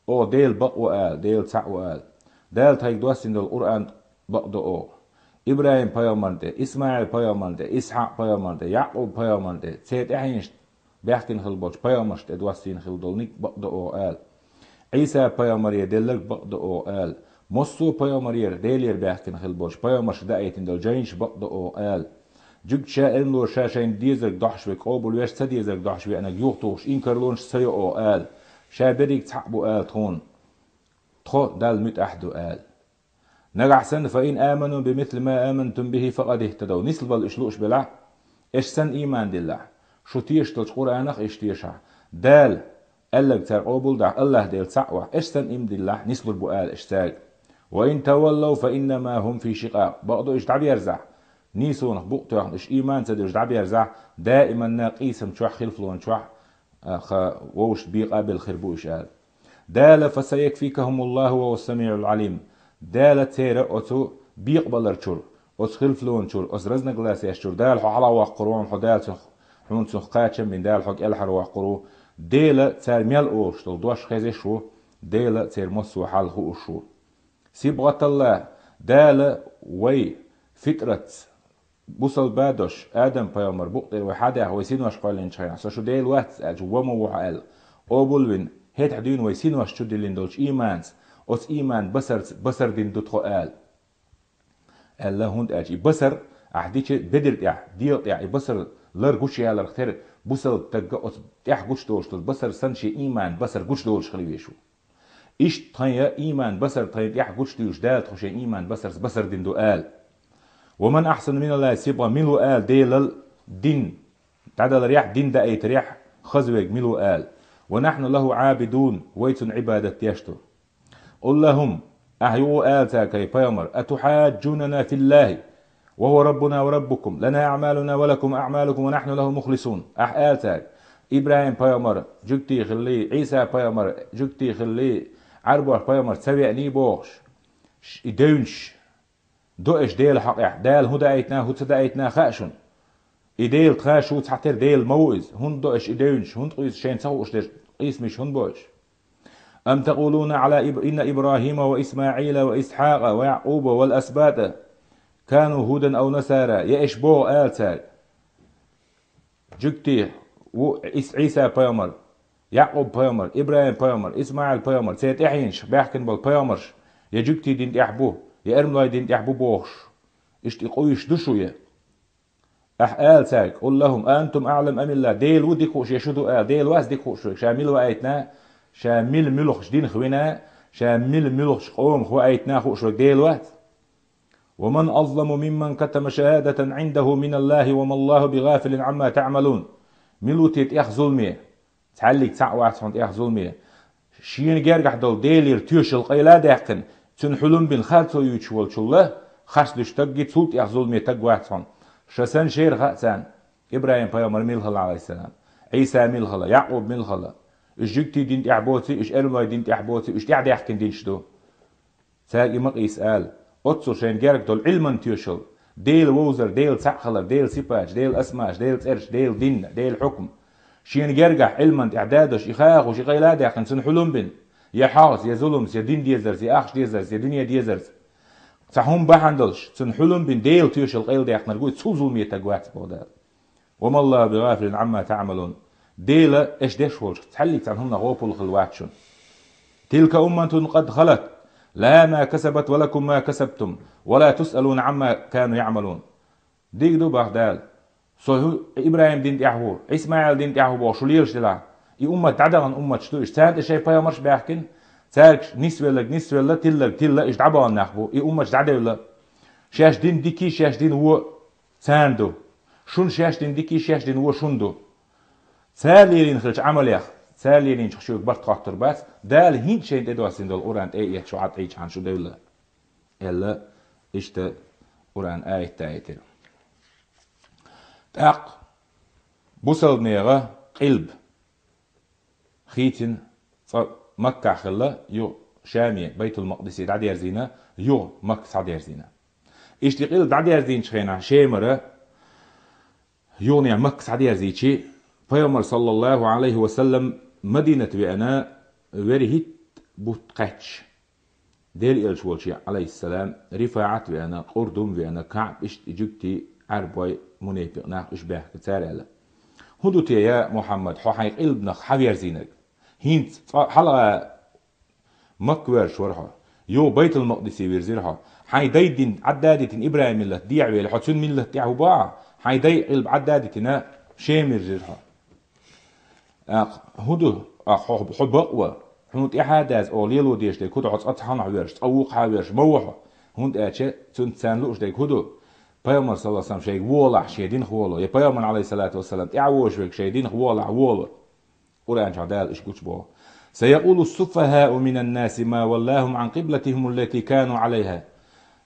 «Оха Дела бакъ ву», – ала, «Дела цхьаъ ву», – ала. «Дала тхайга доссийна долу Къуръан бакъ до оха. ИбрахӀим-пайхамарна тӀе, ИсмаӀил-пайхамарна тӀе, Исхьакъ-пайхамарна тӀе, Якъуб-пайхамарна тӀе, церан тӀаьхьенашна баьхкина хилла болчу пайхамаршна тӀе доссийна хилла долу ниг бакъ до оха», – ала. «Ӏийса-пайхамаре делларг бакъ до оха», – ала. «Массо а пайхамарера, Делера баьхкина хилла болчу пайхамаршка даийтина долу жайнаш бакъ до оха», – ала. Жуьгташа, эрмалоша шайна дезарг дохьуш верг къобалвеш, ца дезарг дохьуш веанарг юхатухуш, инкарлонаш ца йо оха ала. Ша берриг цхьаъ бу ала тхуна. Тхо Далла муьтӀахь ду ала. Нагахь санна, فإن آمنوا بمثل ما آمنتم به فقد اهتدوا. Нислабала уьш лууш белахь, уьш санна ийман диллахь, шу тешаш долчу Къуръанах уьш тешахь, Дала аьлларг цара къобалдахь, АллахӀ Дела цхьаъ вахь, уьш санна ийман диллахь, нислур бу ала уьш цаьрга. وإن تولوا فإنما هم في شقاق. Бакъду уьш дӀаберзахь, нийсонах букъ тоьхна уьш ийман ца дуьллуш дӀаберзахь, даиманна къийсам чохь, хилфлон чохь, а, ха вовшашца бекъабелла хир бу уьш ала. Дала, فسيكفيكهم الله وهو السميع العليم. Дала церан оцу бекъабаларчуьра, оцу хилфлончуьра, оцу разногласияшчуьра Дала хьо хьалхавоккхур ву, хьо Дала цунах, хьуна цунах кхачам бина Дала хьо кӀелхьарвоккхур ву. Дела цара мел олуш долу дош хезаш ву, Дела церан массо а хьал хууш ву. صبغة الله, Дала вай фитратца, бусалба дош, Адам-пайхамар букъ тӀера вай хьадаьхна, вай синош кхоьллинчу хенахь, со шу Дела вац аьлча, ва ма ву хьо аьлла, къобал а вина, хӀетахь дуьйна вай синошна чу диллина долчу ийманца, оцу ийман басарца басар дина ду тхо ала. Аьлла, хӀунда аьлча и басар, ахь дича бедар тӀехь, дегӀа тӀехь и басар лар гучуяларх тера, бусалба стагга оцу тӀехь гучудолуш долу басар санна шен ийман басар гучудолуш хила везаш ву. Иштта тхайн ийман басар тхайн тӀехь гучудуьйлуш Дала тхо шен ийман басарца басар дина ду ала. ومن أحسن من الله صبغة, мила ву ала Делал дин дӀадаларехь, дин даийтарехь хаза верг мила ву ала. ونحن له عابدون, вай цунна Ӏибадат деш ду. قل لهم, ахь юха ала цаьрга, хӀай пайхамар, أتحاجوننا في الله وهو ربنا وربكم، لنا أعمالنا ولكم أعمالكم ونحن له مخلصون. Ахь ала цаьрга, ИбрахӀим-пайхамар жуьгти хилли, Ӏийса-пайхамар жуьгти хилли, Ӏарбош пайхамар ца веаний бохуш, ш-, и девнаш до аша Делан хьокъехь, Дала хӀун даийтина, хӀун ца даийтина хаьа шуна. И Дела тхан шу цхьатера Дела ма ву иза. ХӀунда до аша и девнаш, хӀунда къуьйсу шайна ца хууш дерш къийсамаш хӀунда бо аша? أم تقولون على إب-، إن إبراهيم وإسماعيل وإسحاق ويعقوب والأسباط كانوا هودا أو نصارى, я аша боху ала цаьрга, жуьгти ву Ис-, Ӏийса-пайхамар, Якъуб-пайхамар, ИбрахӀим-пайхамар, ИсмаӀил-пайхамар, церан тӀаьхьенаш баьхкина болу пайхамарш, я жуьгти дин тӀехь бу, я эрмалойн дин тӀехь бу бохуш, иштта и къуьйсуш ду шу, я? Ахь ала цаьрга, قل لهم أأنتم أعلم أم الله, Дела ву дика хууш, я шу ду ала, Дела вац дика хууш верг, ша мила ваийтина, ша мила муьлхачу динах вина, ша мила муьлхачу къомах ваийтина хууш верг Дела вац? ومن أظلم ممن كتم شهادة عنده من الله وما الله بغافل عما تعملون. Мила ву те тӀех зуламе? Цхьаьллиг цхьаъ вац хьуна тӀех зуламе. Шена гергахь долу Делера тоьшалла къайла а даьккхина, цуьнан хьулам бина харцо юьйцуш волчул а, харц дуьсуш стаггий цул тӀех зуламе стаг вац хьуна. Ша санна шера хаьа царна, ИбрахӀим-пайхамар мила хилла, Ӏалайхиссалам, Ӏийса мила хилла, Якъуб мила хилла. Уьш жуьгти дин тӀехь боций, уьш эрмалойн дин тӀехь боций, уьш тӀехь даьхкина динаш ду. Цаьрга и ма къийса ала. Оццул шайна герга долу Ӏилман тоьшалла, Дела вовзар, Дела цхьаъ хилар, Делан сипаташ, Делан асмааш, Делан цӀераш, Делан дин, Делан хьукм. Шена гергахь Ӏилман тӀехь дадош, и хахуш, и къайла а даьккхина, цуьнан хьулам бина, я хьагӀца, я зуламца, я дин дезарца, я ахча дезарца, я дуьне дезарца, цхьа хӀума бахьана долуш, цуьнан хьулам бина, Делан тоьшалла къайладаьккхинарг вуй, цул зуламе стаг вац боху Дала. وما الله بغافل عما تعملون. Дела, аша деш волчух цхьаьллиг цхьана хӀуманах гӀопал хилла вац шуна. تلك أمة قد خلت، لها ما كسبت ولكم ما كسبتم، ولا تسألون عما كانوا يعملون. Дика ду, бах Дала. Со хӀу-, ИбрахӀим дин тӀехь ву, ИсмаӀил дин тӀехь ву бохуш шу лелаш делахь, и уммат дӀадахана умматаш ду, уьш царна тӀе шайн пайхамарш а баьхкина, цаьрга нисвелларг нисвелла, тилларг тилла, уьш дӀабахана нах бу, и умматаш дӀадевлла. Шаьш дин дикий, шаьш дин вон царна ду. Шун шаьш дин дикий, шаьш дин вон шун ду. Цара лелийна хиллачу Ӏамалех, цара лелийначух шуьга барт хоттур бац, Дала хӀинца шайна тӀедоссийна долу Къуръан тӀе а эцча, шу Ӏад Ӏийчахьана шу девлла, аьлла, иштта Къуръан аят даийтира. ТӀаккха бусалба нехан къилба хийцина, цкъа Маккахь хилла, юха Шаме, Байтул-Макъдисе дӀадерзийна, юха Макка схьадерзийна. Иштта и къилба дӀадерзийначу хенахь Шемара юханехь Макка схьадерзийчи, Пайхамар, саллаллаху Ӏалайхи ва саллам, Мадинат веана, вуьрхӀитта бутт кхаьчча, Делан элча волчу, Ӏалайхиссалам, РифаӀат веана, Къурдум веана, КаӀб, иштта и жуьгтий, Ӏарбой, мунепикъ нах, уьш баьхкина, цара аьлла: «ХӀун ду те, я Мухьаммад, хьо хьайн къилбанах хьаверзийнарг? ХӀинца цкъа хьалха Макка воьрзуш вара хьо. Юха Байтул-Макъдисе вирзира хьо. Хьайн дайн дин, Ӏадда а дитина, ИбрахӀим миллат дехьавели, хьо цуьнан миллат тӀехь ву бохьа? Хьайн дай къилба Ӏадда а дитина, Шема вирзира хьо. ТӀаккха хӀун ду, а, хьо, хьо бакъ ва, хьуна тӀаьхьа а даьза, оха лело дезаш дерг хӀун ду, хьо цкъа цхьанхьа ваьрзаш, цкъа вукху ваьрзаш, ма ва хьо. ХӀунда аьлча цунца царна лууш дерг хӀун ду? Пайхамар, саллаллаху Ӏалайхи ва саллам, шайга валахь, шен динах вало, я Пайхамар, Ӏалайхи ссалату вассалам, тӀаьхьа вогӀуш верг шен динах валахь, вало. Къуръан чохь Дала иштта гучубоху: «سيقول السفهاء من الناس ما ولاهم عن قبلتهم التي كانوا عليها».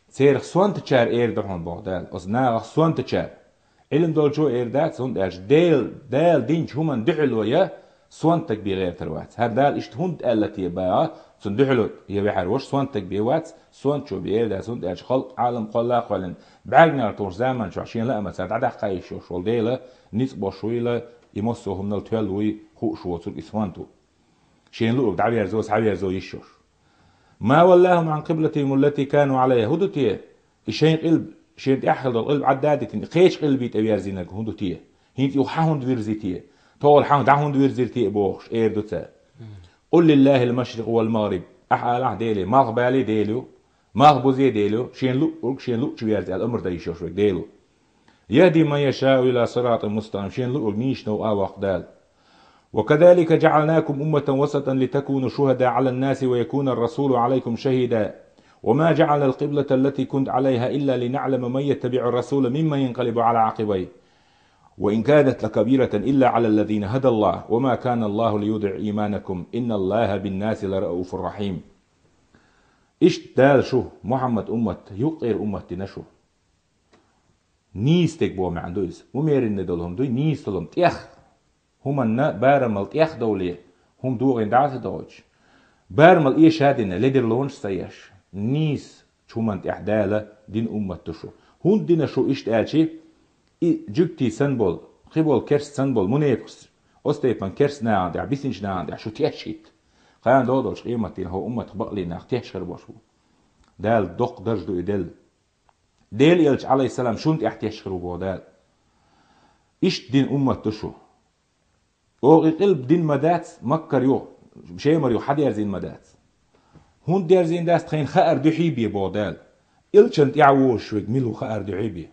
Церах сонтачара эр ду хьуна, боху Дала. Оцу нахах сонтачара. Ӏилма долчо эр дац, хӀунда аьлча Дела, Дала динчу хӀуманна дуьхьало я сонтаг бен гӀертар вац. ХӀара Дала иштта хӀунда аьлла те баха, цунна дуьхьало я ваьхьар ваша, сонтаг бен вац, сонтачо бен эр дац, хӀунда аьлча халкъ Ӏалам кхолла а кхоьллина, бӀаьрганегӀар тухучу заман чохь шен лаамца дӀадаккха йиш йолуш волу Дела, ницкъ болуш вуйла, и массо а хӀуманал тоьлла вуй, хууш воцург и сонта ву. Шен луург дӀаверзо, схьаверзо йиш йолуш. «ما ولاهم عن قبلتهم التي كانوا عليها». ХӀун ду те? И шайн къилба, шен тӀехь хила долу къилба Ӏадда а дитина, кхечу къилбе тӀеверзийнарг хӀун ду те? ХӀинца юха хьан хӀунда вирзи те? ТогӀур хьан дӀа хӀунда вирзира те бохуш, эр ду цара. «قل لله المشرق والمغرب». Ахьа алахь Деле, малхбале Дела ю, малхбузе Дела ю, шен луург шен луучу верза аьлла амр дан йиш йолуш верг Дела ву. «يهدي من يشاء إلى صراط مستقيم», шен луург нийсачу новкъа воккху Дала. «وكذلك جعلناكم أمة وسطا لتكونوا شهداء على الناس ويكون الرسول عليكم شهيدا وما جعلنا القبلة التي كنت عليها إلا لنعلم من يتبع الرسول ممن ينقلب على عقبيه وإن كانت لكبيرة إلا على الذين هدى الله وما كان الله ليضيع إيمانكم إن الله بالناس لرءوف رحيم». Иштта Дала шу, Мухьаммад уммат, юккъера уммат дина шу. Нийса дерг боху маьӀна ду иза. Умеренный долу хӀума дуй, нийса долу хӀума тӀех. ХӀуманна барамал тӀех довле, хӀума догӀийна дӀа а ца догӀуьйтуш. Барамал эша а дина, ледарлонаш а ца еш. Нийса чу хӀуманна тӀехь Дала дина уммат ду шу. ХӀунда дина шу иштта аьлчи, и жуьгтий санна болу, кхин болу керст санна болу, мунепакъаш, оцу тайпана керст нахана тӀехь, бисинчу нахана тӀехь шу тешхӀитта. Кхана догӀу долчу къематдийнахь хӀокху умматах бакъалла нах тешхир болуш бу. Дала доккха дарж ду и делла. Делан элча, Ӏалайхиссалам, шуна тӀехь тешхир ву боху Дала. Иштта дина уммат ду шу. Оха и къилба дина ма дац, Маккара юха, Шемара юха хьан дерзийна ма дац. ХӀунда дерзийна дац, тхайна хаар дуьхьий бе боху Дала. Элчан тӀехь вожуш верг мила ву хаар дуьхьий бе.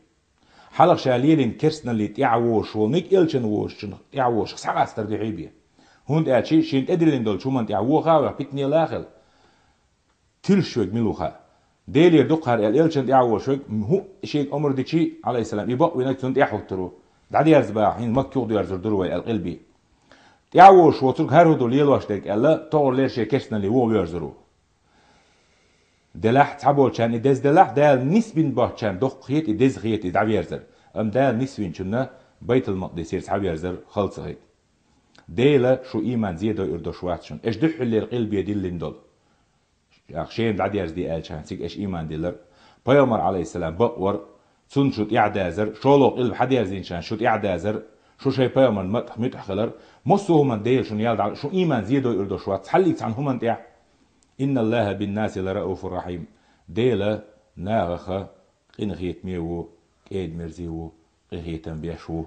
Хьалха ша лелийна керстаналлий тӀехь вожуш волниг элчан вожучун тӀехь вожуш схьакъастар дуьхьий бе. ХӀунда аьлча шена тӀедиллина долчу хӀуманна тӀехь воха а ваха, питане а хила. Тилш верг мила ву хаьа. Делера дукха хӀара аьлла, элчан тӀехь а вожуш верг, хӀу, шега омра дичи, Ӏалайхиссалам, и бакъвинарг цунна тӀехь хӀуттур ву. ДӀадерза баха, хӀинца Макка юха доьрзур дур вай аьлла къилбе. ТӀехь а вожуш воцург хӀара хӀу ду лелош дерг аьлла, тохар лер шен керстаналлий вуха воьрзур ву. Делахь, цхьаболчарна и деза делахь, Дала нисбина боцчарна доккха хета и, деза хета и дӀаверзар. Амма Дала нисвинчунна Байтул-Макъдисера цхьаверзар хала ца хета. Дела шу ийман зе дойур долуш вац шуна. Аша дуьххьарлера къилбе диллина долу. Ах, Шема дӀадерзаде аьллачхьана, цига аша ийман диллар. Пайхамар, Ӏалайхиссалам, бакъвар, цунна шу тӀаьхьадазар, шолгӀа къилба хьадерзийначхьана шу тӀаьхьадазар, шу шайн пайхамарна матӀах муьтӀахь хилар, массо а хӀуманна Дела шуна ял дӀа, шун ийман зе дойур долуш вац, цхьаллиг цхьана хӀуманна тӀехь. «إن الله بالناس لرءوف رحيم». Дела нахаха къинхетаме ву, кӀеда-мерза ву, къинхетам беш ву.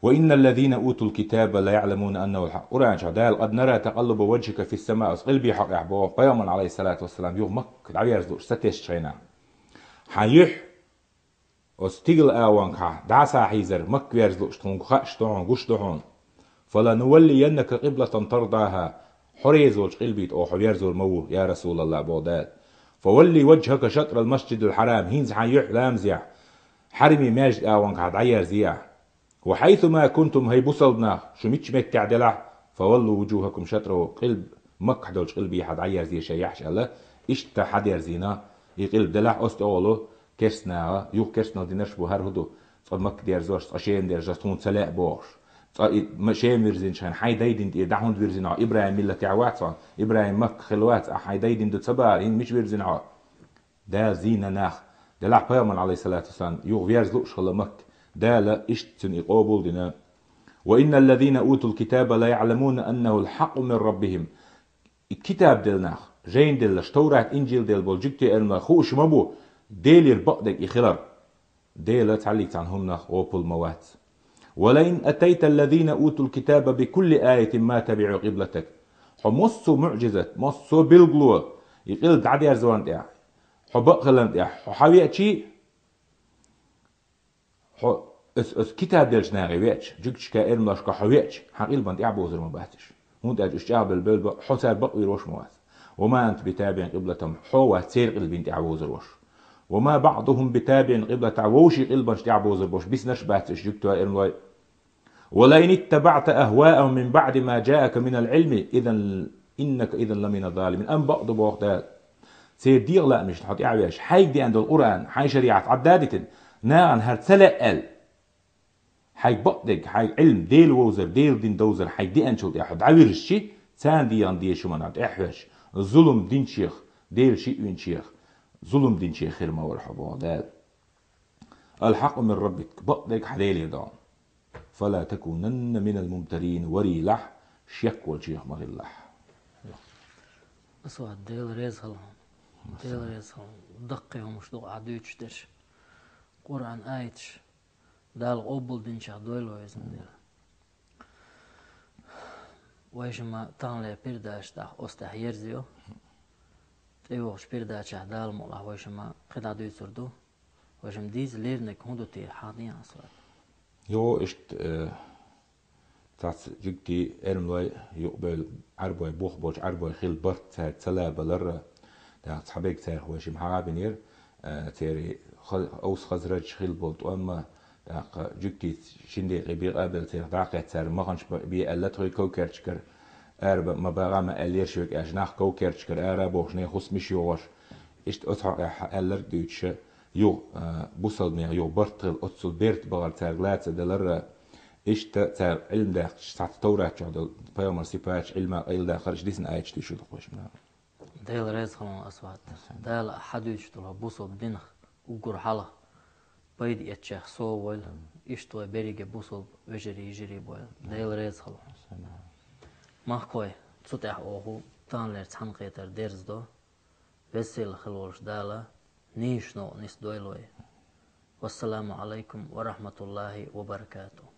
«وإن الذين أوتوا الكتاب ليعلمون أنه الحق». Къуръан чохь Дала: «قد نرى تقلب وجهك في السماء». Оцу къилбе хьокъехь боху, пайхамар, Ӏалайхиссалату вассалам, юха Макка дӀаверза лууш сатесначу хенахь. Хьан юьхь оцу стигала агӀонгахь дӀа а схьахьийзар, Макка верза лууш тхуна хаьаш ду хьуна, гуш ду хьуна. «فلنولينك قبلة ترضاها». Хьо реза волчу къилбе тӀе оха хьо верзор ма ву, я Расулаллах, боху Дала. «فول وجهك شطر المسجد الحرام». ХӀинца хьан юьхь ламазехь, хьараме маьждиг агӀонгахь дӀаерзае ахь. «وحيث ما كنتم», хӀай бусалба нах, шу мичча меттехь делахь, «فولوا وجوهكم شطره», къилба, Маккахь долчу къилбехьа дӀаерзае шайн яхьаш аьлла, иштта хьадерзийна и къилба делахь, оцу тӀе олу керстанаха, юха керстанал динарш бу, хӀара хӀу ду, цкъа Макка дерзош, цкъа Шема дерзош, тхуна ца лаьа бохуш. Цкъа и ма-, Шема вирзинчхьана, хьайн дай дина тӀера дӀа хӀунда вирзина хьо? ИбрахӀим миллатехь вац хьо? ИбрахӀим Макка хилла вац, ахьа хьайн дай дина ду ца бахара, хӀинца мича вирзина хьо? Дала зийна нах. Делахь пайхамар, Ӏалайхиссалату вассалам, юха верза лууш хилла Макка. Дала иштта цуьнан и къобал дина. «وإن الذين أوتوا الكتاب ليعلمون أنه الحق من ربهم». И китаб делла нах, жайна делларш, Таврат, Инжил делла болу жуьгтий элмалойх хууш ма бу, Делера бакъдерг и хилар. Дела цхьаллиг цхьана хӀуманах гӀопал ма вац. «ولئن أتيت الذين أوتوا الكتاب بكل آية ما تبعوا قبلتك». Хьо массо а муӀжизат, массо а билгало, и къилба дӀадерзорна тӀехь, хьо бакъ хиларна тӀехь, хьо хьавеачий, хьо Ас, ас китаб делча нахе веача, жугташка, эрмалошка хьо веача, хьан къилбан тӀехьа бовзар ма бац уьш. ХӀунда аьлча уьш чӀагӀбелла бевлла ба, хьо цар бакъвийр вош ма вац. وما أنت بتابع قبلتهم, хьо вац церан къилбан тӀехьа вовзар вош. وما بعضهم بتابع قبلة, вовшийн къилбанаш тӀехьа бовзар бош, биснарш бац уьш жугташа, эрмалоша. ولئن اتبعت أهواءهم من بعد ما جاءك من العلم إذا إنك إذا لمن الظالمين. Амма бакъ ду боху Дала. Церан дегӀан лаамашна хьо тӀаьхьавеш, хьайга деана долу Къуръан, хьайн шариӀат Ӏадда а дитина, нахана хӀара ца лаьа аьлла, хьайга бакъдерг, хьайга Ӏилма, Дела вовзар, Делан дин довзар хьайга деанчул тӀаьхьа хьо дӀавирзича, царна дегӀан дезачу хӀуманна тӀаьхьавеш, зулам динчех, Дела шиъ винчех, зулам динчех хир ма вара хьо боху Дала. الحق من ربك, бакъдерг хьан Делера ду. فلا تكونن من الممترين, варийлахь шек волчех ма хилалахь. Асвад, Дела реза хила хьуна. Дела реза хила хьуна. Даккхий хӀумаш ду хьо дуьйцуш дерш. Къуръан аяташ. Дала къобалдинчех дойла вай, везан Дела. Вайшимма таханлера передача тӀехь, оцу тӀехь ерзайо. ТӀейогӀучу передачехь Дала мукъалахь вайшимма кхидӀа дуьйцур ду. Вайшимма дийца леринарг хӀун ду те, хьан дийна Асвад? Йо, иштта, э, цхьацца жуьгтий, эрмалой, юкъабевлла Ӏарбой, бух болчу Ӏарбой хилла барт цаьрга ца лабалар, тӀаккха цхьаберг царах вайшимма хьагӀ а бинера, э, церан ха-, Аус-Хазрадж хилла болу тӀом а, тӀаккха жуьгтица шина декъе бекъа а белла, церах дӀа а кхетта, цара маханаш бе аьлла тхуьга ков-керчигара, ара ма багӀа ма аьллера шуьга аьлча, нах ков-керчигара ара а бохуш, нехан хӀусамаш йогӀуш, иштта оцу хьокъехь аьлларг а дуьйцуша, юха, а, бусалба нехан юха барт хилла, оццул берта бахар цаьрга лаца а далар, а, иштта цара Ӏилма даьккхича, цхьацца Товрат чохь долу пайхамаран сипаташ, Ӏилма къайладаккхар, иштта дисина аяташ дуьйцуш ду-кх вайшимма. Дела реза хила хьуна, Асвад. Дала хьан дуьйцуш долу бусалба динах уггар хьалха пайда эцначех со войла, иштта вай берриге бусалба вежарий, йижарий бойла. Дела реза хила хьуна. Махкахой, цу тӀехь оха таханлера цхьаьнакхетар дерзадо. Веза-сийлахь хила волуш Дала нийсачу новкъа нисдойла вай. Вассаламу Ӏалайкум ва рахьматуллахӀи ва баракатухӀ.